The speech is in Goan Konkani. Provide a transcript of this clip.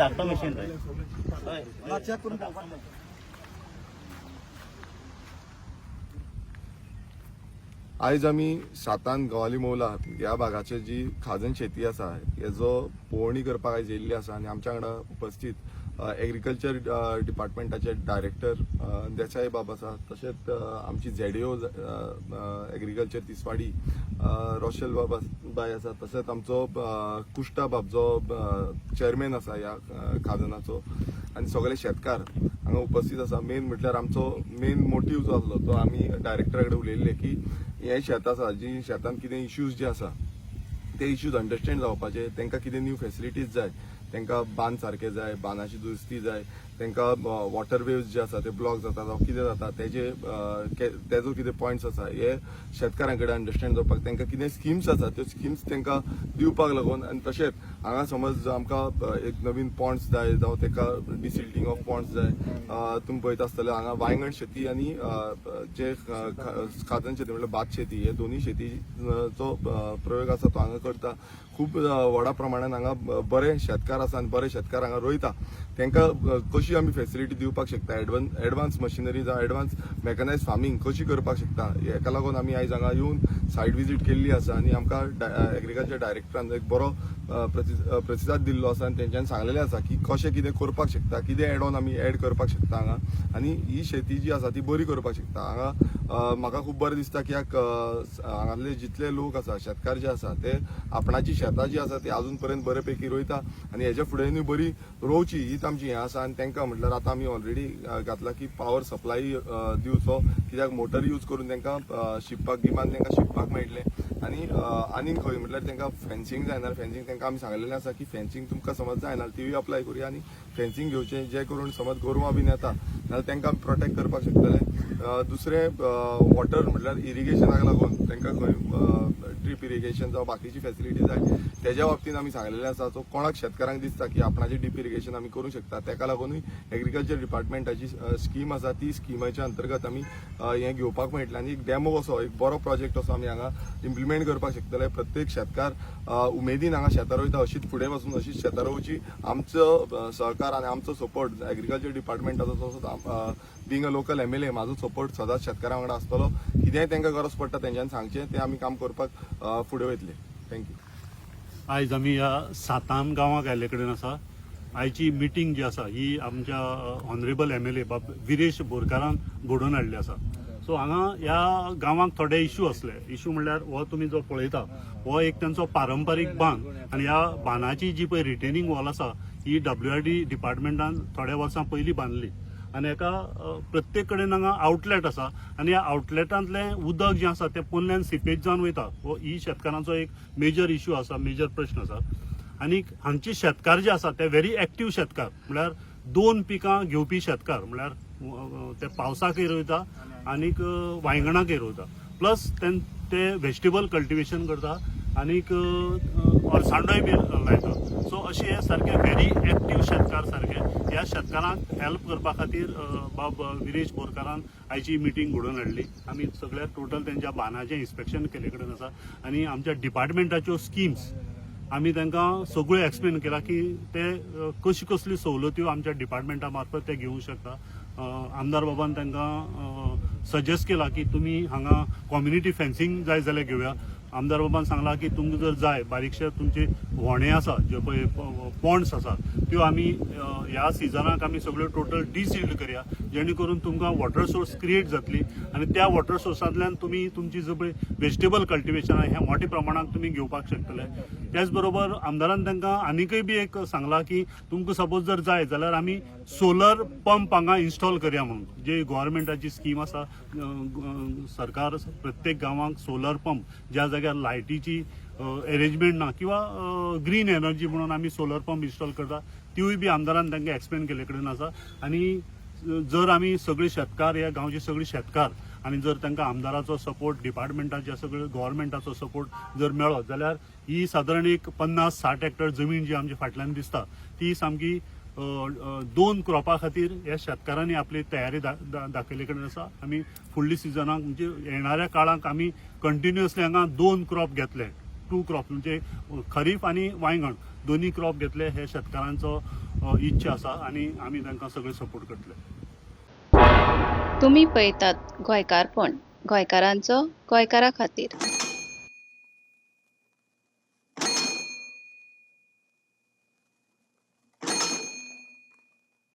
धाकटो मशीन रे. हय. ना, चॅक करून पळोवपाक जाय. आयज आमी सातान गवाली मौला ह्या भागाचे जी खाजन शेती आसा हेजो पळोवणी करपाक आयज येयल्ली आसा आनी आमच्या वांगडा उपस्थीत एग्रीकल्चर डिपार्टमेंटाचे डायरेक्टर देसाय बाब आसा, तशेंच आमची झेडीओ एग्रीकल्चर तिसवाडी रोशल बाब बाय आसा, तशेंच आमचो कुश्टा बाब जो चेअरमॅन आसा ह्या खाजनाचो आनी सगळे शेतकार हांगा उपस्थीत आसा. मेन म्हटल्यार आमचो मेन मोटीव जो आसलो तो आमी डायरेक्टरा कडेन उलयल्ले की हे शेत आसा, जी शेतान कितें इश्यूज जे आसा ते इश्यूज अंडरस्टँड जावपाचे, तांकां कितें न्यू फेसिलिटीज जाय, तांकां बांद सारके जाय, बांदाची दुरुस्ती जाय, तांकां वॉटर वेव्स जे आसा ते ब्लॉक जाता जावं कितें जाता तेजे तेजो कितें पॉयंट्स आसा हे शेतकारां कडेन अंडरस्टँड जावपाक, तांकां कितें स्किम्स आसा त्यो स्किम्स तांकां दिवपाक लागून आनी तशेंच हांगा समज आमकां एक नवीन पॉन्ड्स जाय जावं ताका डिसिल्टींग ऑफ पॉन्ड्स जाय. तुमी पळयता आसतले हांगा वायंगण शेती आनी जे खाजन शेती म्हळ्यार भात शेती हे दोनूय शेतीचो प्रयोग आसा तो हांगा करता. खूब व्हडा प्रमाणान हांगा बरे शेतकार आसा आनी बरे शेतकार हांगा रोयता. तांकां कशी आमी फेसिलिटी दिवपाक शकता, एडवान्स मशिनरी जावं एडवान्स मेकनायज फार्मींग कशी करपाक शकता, हेका लागून आमी आयज हांगा येवन सायट विजीट केल्ली आसा आनी आमकां एग्रीकल्चर डायरेक्टरान एक बरो प्रतिसाद दिल्लो आसा आनी तेंच्यांनी सांगलेलें आसा की कशें कितें करपाक शकता, कितें एड ऑन आमी एड करपाक शकता हांगा आनी ही शेती जी आसा ती बरी करपाक शकता. हांगा म्हाका खूब बरें दिसता की ह्या हांगासले जितले लोक आसा, शेतकार जे आसा ते आपणाची शेतां जी आसा ती आजून पर्यंत बरे पैकी रोयता आनी हेच्या फुडेंय बरी रोवची हीच आमची हें आसा. आनी तांकां म्हटल्यार आतां आमी ऑलरेडी घातला की पावर सप्लाय दिवचो, कित्याक मोटर यूज करून तांकां शिंपपाक गिमान तांकां शिंपपाक मेळटलें. आनी आनीक खंय म्हटल्यार तांकां फेन्सिंग जायना, फेन्सिंग तांकां आमी सांगलेलें आसा की फेन्सिंग तुमकां समज जायना तिवूय अप्लाय करुया आनी फेन्सिंग घेवचें, जे करून समज गोरवां बीन येता जाल्यार तांकां प्रोटेक्ट करपाक शकतले. दुसरें वॉटर म्हटल्यार इरिगेशनाक लागून तांकां खंय ड्रीप इरिगेशन जावं बाकीची फेसिलिटी जाय तेज्या बाबतीन आमी सांगलेलें आसा. सो कोणाक शेतकारांक दिसता की आपणाचें ड्रीप इरिगेशन आमी करूंक शकता, तेका लागूनय एग्रीकल्चर डिपार्टमेंटाची स्कीम आसा, ती स्किमाच्या अंतर्गत आमी हें घेवपाक मेळटलें आनी एक डेमो कसो एक बरो प्रोजेक्ट असो आमी हांगा इम्प्लिमेंट करपाक शकतले. प्रत्येक शेतकार उमेदीन हांगा शेतां रोयता, अशीच फुडें वचून अशीच शेतां रोवची. आमचो सहकार आनी आमचो सपोर्ट एग्रीकल्चर डिपार्टमेंटाचो तसोच बींग अ लोकल एमएलए म्हाजो सपोर्ट सदांच शेतकारां वांगडा आसतलो. कितेंय तांकां गरज पडटा तेंच्यांनी सांगचें, तें आमी काम करपाक फुडें वयतले. Thank you. आयज आमी ह्या सातान गांवाक आयिल्ले कडेन आसा. आयची मिटींग जी आसा ही आमच्या ऑनरेबल एमएलए बाब विरेश बोरकारान घडोवन हाडली आसा. सो हांगा ह्या गांवाक थोडे इश्यू आसले. इश्यू म्हणल्यार हो तुमी जो पळयता हो एक तेंचो पारंपारीक बांद आनी ह्या बांदाची जी पळय रिटेनिंग वॉल आसा ही डब्ल्यूआरडी डिपार्टमेंटान थोड्या वर्सां पयलीं बांदली आनी हेका प्रत्येक कडेन हांगा आउटलेट आसा आनी ह्या आउटलेटांतलें उदक जें आसा तें पोन्यान सिपेज जावन वयता. हो ही शेतकारांचो एक मेजर इश्यू आसा, मेजर प्रश्न आसा. आनी हांगचे शेतकार जे आसा ते व्हेरी एक्टीव शेतकार, म्हळ्यार दोन पिकां घेवपी शेतकार, म्हळ्यार ते पावसाकय रोयता आनीक वांयगणाकय रोयता, प्लस ते व्हेजिटेबल कल्टिवेशन करता आनीक अळसांडोय बी लायता. सो अशे हे सारके व्हेरी एक्टीव शेतकार सारके ह्या शेतकारांक हेल्प करपा खातीर बाब विरेश बोरकारान आयची मिटींग घडोवन हाडली. आमी सगळ्या टोटल तेंच्या बांदाचें इन्स्पेक्शन केल्ले कडेन आसा आनी आमच्या डिपार्टमेंटाच्यो स्किम्स आमी तांकां सगळ्यो एक्सप्लेन केला की ते कशी कसली सवलत्यो आमच्या डिपार्टमेंटा मार्फत ते घेवंक शकता. आमदार बाबान तांकां सजेस्ट केला की तुमी हांगा कॉम्युनिटी फेन्सिंग जाय जाल्यार घेवया. आमदार बाबान सांगला की तुमकां जर जाय बारीकशे तुमचे व्होणे आसा, ज्यो पळय पॉन्ड्स आसा, त्यो आमी ह्या सिजनाक आमी सगळ्यो टोटल डिसिल्ड करया, जेणे करून तुमकां वॉटर सोर्स क्रिएट जातली आनी त्या वॉटर सोर्सांतल्यान तुमी तुमची जो पळय वेजिटेबल कल्टिवेशन आहा हें मोठ्या प्रमाणात तुमी घेवपाक शकतले. त्याच बरोबर आमदारान तांकां आनीकय बी एक सांगलां की तुमकां सपोज जर जाय जाल्यार आमी सोलर पंप हांगा इन्स्टॉल करया म्हणून, जे गव्हर्मेंटाची स्कीम आसा, सरकार प्रत्येक गांवांक सोलर पंप ज्या जाग्यार लायटीची एरेंजमेंट ना किंवा ग्रीन एनर्जी म्हणून आमी सोलर पंप इन्स्टॉल करता, तिवूय बी आमदारान तांकां एक्सप्लेन केल्ले कडेन आसा. आनी जर आमी सगळे शेतकार, ह्या गांवचे सगळे शेतकार आनी जर तांकां आमदाराचो सपोर्ट, डिपार्टमेंटाच्या सगळे गव्हर्मेंटाचो सपोर्ट जर मेळत जाल्यार ही सादारण एक 50-60 हेक्टर जमीन जी आमच्या फाटल्यान दिसता ती सामकी दोन क्रॉपा खातीर ह्या शेतकारांनी आपली तयारी दाखयल्ले कडेन आसा. आमी फुडल्या सिजनाक म्हणजे येणाऱ्या काळाक आमी कंटिन्युअसली हांगा दोन क्रॉप घेतले, टू क्रॉप म्हणजे खरीफ आनी वांयगण दोन्ही क्रॉप घेतले. हे शेतकारांचो इच्छा आसा आनी आमी तांकां सगळे सपोर्ट करतले. तुमी पळयतात गोंयकारपण, गोंयकारांचो गोंयकारा खातीर.